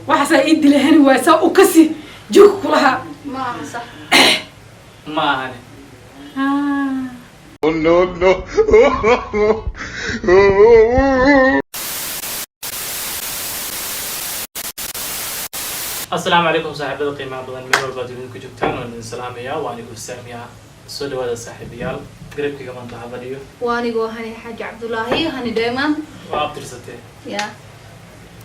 Waxaasaa ii dilay. Hani waay, saa u kasi joog kulahaa. Ma aha sax. Ma ahane. No, no. Asalaamu calaykum, saaxiibada qiimaha badan, meel walbaad dunida ku joogtaan waan idin salaamayaa. Waa anigu Saamiya. Soo dhawaada, saaxiibayaal. Garabkayga maanta waxaa fadhiyo Waa anigoo Hani Xaaji Cabdulaahi, Hani Dheeman. Waa abtirsatee. Ya.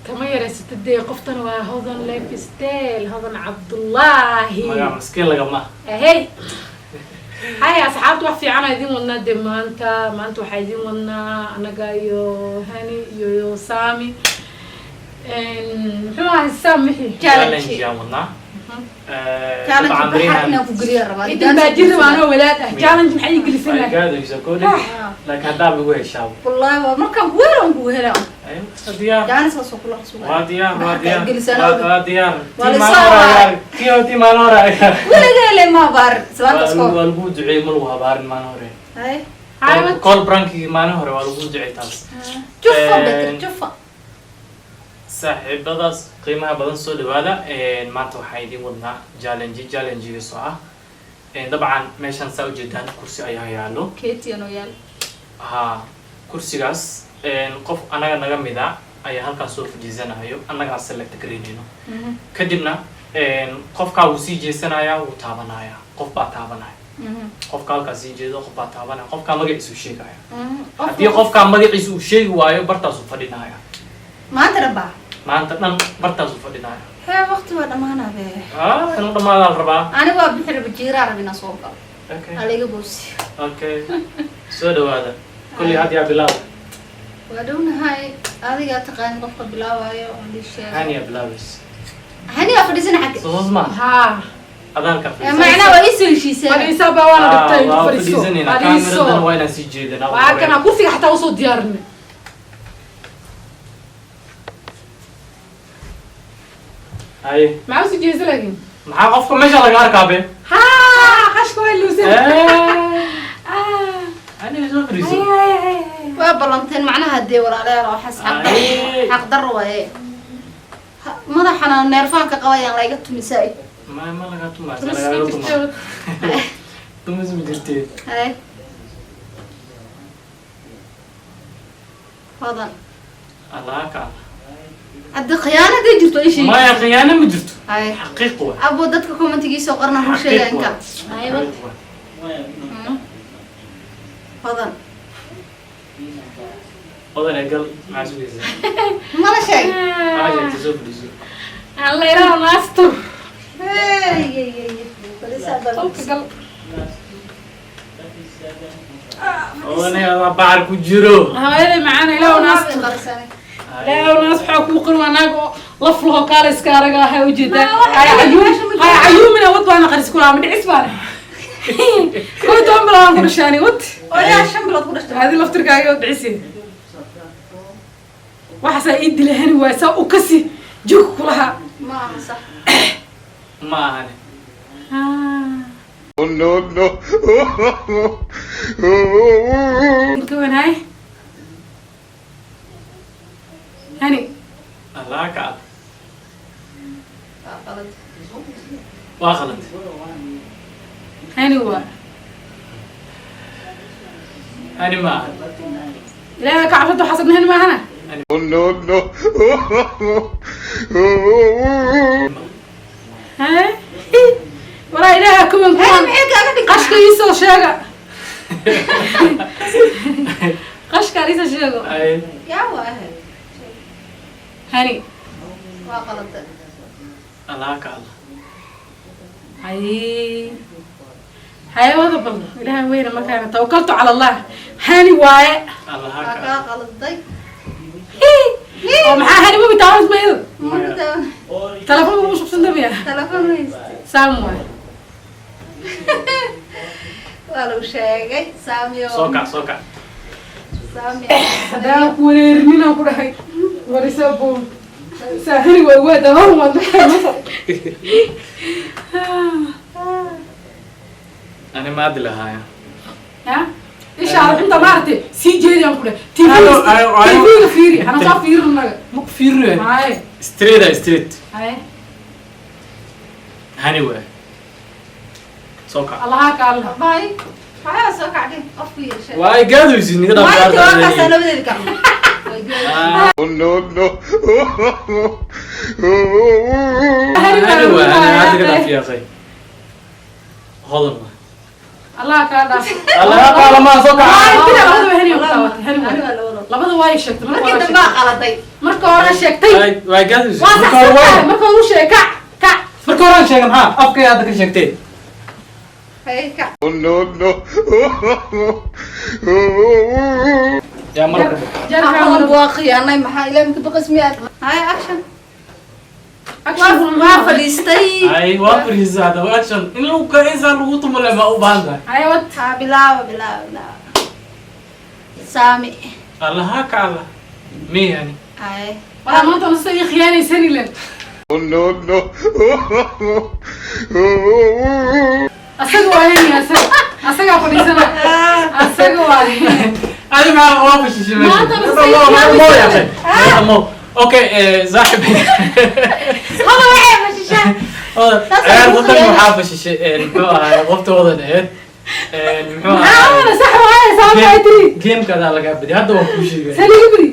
Kama yaraysata dee qoftana. Waa Hodan Lifestyle, Hodan Cabdullaahi. Magac maskiin lagama. Ahey, hay asxaabta, wax fiican aa idin wadnaa dee maanta. Maanta waxaa idin wadnaa anaga iyo Hani iyo Sami. Muxuu ahay Sam wixii? Challenge. Challenge aan wadnaa. Challenge. Dabcan baxar baryahan inaan ku geliya rabaa. Idin baa jiri waanoo walaad ah. Challenge maxay ii gelisan waa lahay? gaadaysa koodhi, laakiin haddaaba igu heshaabo. Wallaahi waa markaan ku helo, aan ku helaa. Ay, waa diyaar. Jaanis waa soo kula sugaa. Waa diyaar, waa diyaar. Gelisana. Waa diyaar. Waa tii la maalin soo hore waayay. tii maalin hore Weligay le ma baar islaanta waa isko. waa lagu duceeyey, ma lagu habaarin maalin hore. Hay. Hay. Call prankigi maalin hore waa lagu duceeyey taas. Jufa beter jufa. Saaxiibadaas qiimaha badan, soo dhawaada. Maanta waxaan idin wadnaa challenge, challengegiisoo ah dabcan meeshan saa ujeedaan kursi ayaa yaalo. Keetiyan oo yaal. Ha, kursigaas qof anaga naga mid a ayaa halkaas soo fadhiisanayo, annagaa select garaynayno. Kadibna qofkaa wuu sii jeesanayaa, wuu taabanaya, qof baa taabanaya. Qofka halkaas sii jeedo qof baa taabanaya, qofkaa magaciisa uu sheegaya. Haddii qofkaa magaciisa uu sheegi waayo, bartaasuu fadhinaya. Maanta rabaa. Maanta dhan bartaasuu fadhinaya. Hee, waqti waa dhamaanaa be. Ah, inuu dhamaadaa la rabaa. Aniga waa bixi raba, jiiraa raba inaan soo galo. Okay. Aliga boosi. Okay, soo dhawaada. Kulli had yaa bilaab. Waa dhownahay, adigaa taqaan qofka bilaabayo oo lii sheego. Haniya bilaabays. Haniyaa fadhiisana xagga. Soo soos ma Haa. adaalka. Macnaa waa iisoo heshiiseen. Fadhiisa baa, waana dhigtay. Waa fadhiiso. fadhiisanayna. Fadhiiso. Kaamiradan waa inaan sii jeedanaa. Waa kana kursiga xataa usoo diyaarinay. Haye. Maxaa usii jeesa laakiin? Maxaa qofka meesha laga arkaa be? Haa, qashka waa luusan. Aniga soo fadhiiso. Waa ballanteen macnaha dee, walaalayaal, waxaas Ay. xaq darro waaye. Madaxana neerfahan ka qabayaan layga tumi saa-id. Ma laga tumaa, lagaga tumaa, tumis ma jirtee. Hay, Hodan. Allah ka. Hadda khiyaanaday jirto ishii. Maya, khiyaano ma jirto. Hay. Xaqiiq waay. Abo, dadka commentigiisoo qorna run sheega. Xaqiiq inka waay. Aywa. Xaqiiq waay. Hodan. Odan ee gal, maxaa sugaysaa? Mala sheeg. Maxaa sheegtay? Soo fadhiiso. Alla ilaah naastur. Hey, hey, hey, hey. Qolka gal. Odan ee adaa bacar ku jiro. Hooyaday macaan, ilaah naastur, ilaah naas. Waxaa kuu qoran waa naag oo laf laho, kaala iska araga waxay ujeedaa. Hay cayuum, hay cayuumina wad baana qaris kulaa ma dhicis baana 11 bilood aan ku dhashaani wad. Oyaa, 5 bilood ku dhashtay. Adi laftirkaaga oo dhicisi. Waxaasaa ii dilay. Hani waay, saa u kasi joog kulahaa. Ma aha sax. Ma ahane. No, no. Inka wanaay Hani. Allah ka ad. Waa qalad. Waa qalad. Hani waa. Hani ma aha. Ilaahay ka cabsado, waxaas hani maahana. No, no. Ha, walaa ilaaha kuwan Hani kuwan. Maxay kaaga dhigtaa? Qashka iisoo sheega, qashka iisoo sheego. Ay. Yaa waa. Hani. Waa qalad. Allah ka ad. Hay haye, wada bal ilaahay weyna markaana tawakaltu cala Allah, hani waaye. Allah Waa ka kaa ad. qaladay. Oo maxaa hani mabi taawas maydo? Marka Telefoonka ugu shubsan damiya. Telefoon haystay. Saam waaye. Waa lagu sheegay, Saamio. Soo kac, soo kac. Saamio. Haddaan ku wareerinin aan ku dhahay warisa bo saa hani waay, waa dabar waad. Ani maadi lahaaya. Ha. Isha inta maaragtay sii jeediyaan ku dheh. TV Ayo, ayo, ayo. TV-ga fiiri, hana soo fiirin naga. Ma ku fiirinayo. Haye. Straight ah, straight. Haye. Hani waay, soo kac. Allaha kaala. Bay waxaa soo kacday qofku yeeshay. Waa gaadaysid niga. Maalintii waa kaasaa Dhaaf. labadeeda gacmood. No, no. Hani waay, hani hadda ka dhaaf yaaqay. Hodan waay. Allaha kaa dhaaf. Allaha kaala maa, soo kac. Maalintii labadaba hani ku taabatay, hani Hani waay. waa labada. Labada waa sheegtay marka Markii hore. dambe aa qaladay. Marka hore sheegtay. Waa gaadaysid. Waa Marka hore saxsan tahay. waa Marka hore u sheeg, kac kac. Marka hore aan sheegay, maxaa afkay hadda ka sheegtay? Hay kac. No, no. Yaa marka. Waxaan waa khiyaanay, maxaa ilaahay maka baqas miyaad? Hay, action. Action. Waa fadhiistay. Ay, waa fariisa hadda, waa action in lagu ka insaan lagu tumale ma u baahan tahay. Haye, wad. Ha, bilaaba, bilaaba, bilaaba. Saami. Allaha ka alla mi yani. Hay. Walaa maanta nasta ii khiyaanaysan ilen. No, no. Asaga waa heni, asaga asagaa fadhiisana, asaga waa. Adi maxaa waa fashishay meesha? Maanta bas Mo mo mo ya akhi mo, okay, saaxib. Hada waxay fashishaa. Taas Ciyaar ay ku wadan khiyaanay. Waxaa fashishay, muxuu ahaay, qofta wadan ahayd, muxuu Maxaa ahaay wana sax waaye, sababta ay tiri. Gameka adaa lagaa badi, hadda waan kuu sheegay. Saliga badi.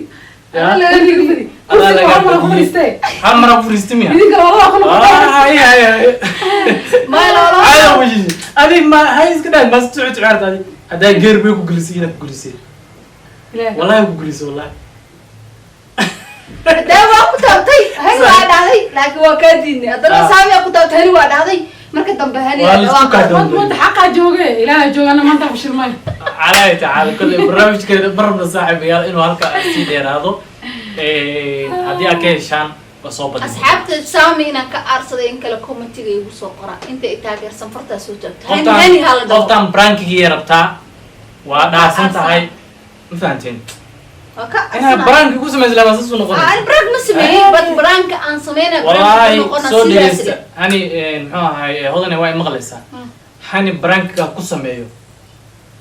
Ya? Laga badi. Adaa Kursiga lagaa hal mar ku badiyey. fadhiistay. Hal mar ku fadhiistay miya? Idinka labada ku noqotay. Ay ay ay. Ma lolo. Ay, fashishay adi ma hay iska dhahay mas tucu ciyaarta adi haddaa geer bay ku gelisay, inaad ku gelisay. Ilaahay. Wallahi ku gelisay, wallahi. Haddana waa ku taabtay, hani waa dhahday, laakiin waa kaa diidnay. Haddana Ah. saami aa ku taabtay, hani waa dhahday. Marka dambe hani Waa la isku waa kaadoo. Wad wad, xaqaa jooge, ilaahay joogana maanta fashilmay. Calaa tacaala kolley barnaamijkeeda barabna saaxiibayaal inuu halka sii dheeraado. Haddii aad ka heshaan waa soo badin. Asxaabta, saami inaan ka aarsaday in kale commentiga igu soo qora. Inta ay taageersan fartaa soo joogto. Hani Qoftaan hani hala dhaho. Qoftaan prankigii rabtaa waa dhaarsan tahay, ma fahanteen? Waa ka Inaad aarsanaa. pranki ku samaysa lama saas u Ah, noqonay. ani prank ma sameeyey, but pranka aan sameynaya prank Wallaahi noqona soo seriously. dhegeysta hani, muxuu ahay, hodane waa maqlaysaa. Hani prankiga ku sameeyo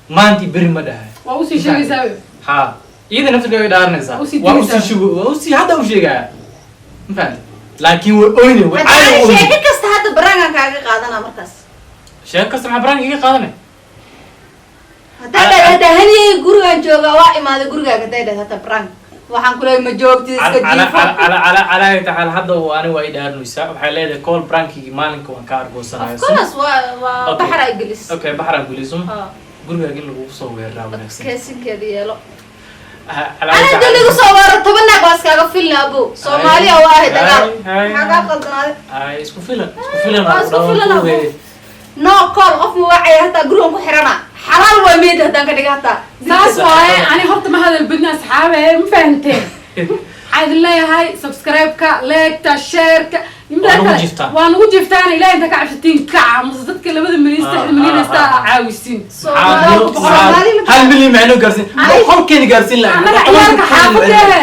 maantii beri ma dhahay. Waa usii sheegaysaa. Ha, iyada naftirkeeda way dhaaranaysaa. Usii Waa digaysaa. usii shugo, waa usii hadda u sheegaya, ma fahanteen? Laakiin way oyne, way Hadda caadi ani oyne. Sheeko kasta hadda prankan kaaga qaadanaa markaas. Sheeko kasta maxaa prank iga qaadanay? Haddaa dhahda hadda haniyey gurigaan joogaa, waa imaaday gurigaaga, hadday dhahda hata prank waxaan ku leeyahay ma joogtid, iska jiifo. Calaa tacaala hadda ani waa i dhaaranaysaa, waxay leedahay call prankigii maalinka waan ka argoosanaya. Of course, waa Okay. baxar ay gelis. Okay, baxraan gulisum. Ha. Gurigaaga in lagugu soo weeraraa wanaagsan. Keesinkeeda yeelo. Calaa Ana hadii lagu soo weeraro 10 naag waa iskaaga filna, abo Soomaaliya waa ahay dagaal. Hay, hay. Maxaa kaa qaldanaaday? Ay, isku filan, isku filan. Waa isku filan, abo. No call, qof ma wacaya, hataa gurigan ku xirana xalaal waa meed haddaan ka dhiga hataa. Saas waaye, ani horta ma hadal badna asxaabe, ma fahanteen? Waxaa idin leeyahay subscribe-ka, like-ta, share-ka. Waa nagu jiiftaan. Waa nagu jiiftaan. Ilahay inta ka cabsatiin kaca mase dadka 2 milyan, 3 milyan haysta caawisiin. Soomaali ma 1 milyan maxay noo gaarsiin? 100keeni gaarsiin lahayn. Annaga ciyaalka xaafadehe.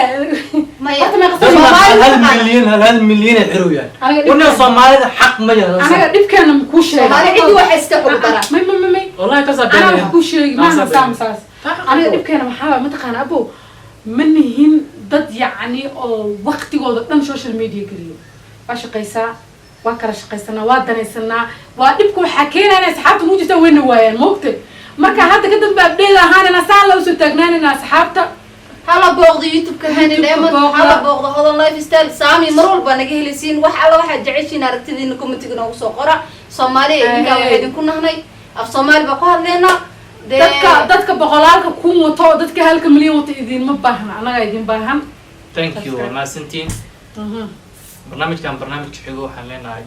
Maya. Horta meeqa Dad sano? Soomaali hal ma taqaana. milyan, hal milyan ay xirow yahay. Anaga Warna Soomaalida xaq ma yahay. Anaga dhibkeena ma kuu sheega. Soomaali cidii waxay iska xog daraa. May may may may. Wallahi kasaa Anaa wax kuu sheegi maaha. Kaasaa Saam saas aniga dhibkeena maxaa waay, mataqaana abo, ma nihin dad yacni oo waqtigooda dhan social media geliyo. Waa shaqaysaa, waa kala shaqaysanaa, waa danaysanaa. Waa dhibka waxaa keenaya inay asxaabta nugu jirtaan wayna waayaan moogta. Marka hadda ka dambe update ahaanina saa la usoo taagnaanina asxaabta. Hala booqdo YouTube-ka Hani YouTube-ka Diamond. Booqda. Hala booqdo Hodan Lifestyle. Saami mar walba naga helisiin. Wax alla waxaad jeceshiin aragtidiina commentiga noogu soo qora. Soomaaliya idinkaa waxaa idinku nahnay, af Soomaali baa ku hadleynaa. Dadka boqolaalka kun wato, dadka halka milyan wato idinma baahna, annagaa idin baahan. Thank you, waa mahadsantihiin. Barnaamijkan barnaamijka xigo waxaan leenahay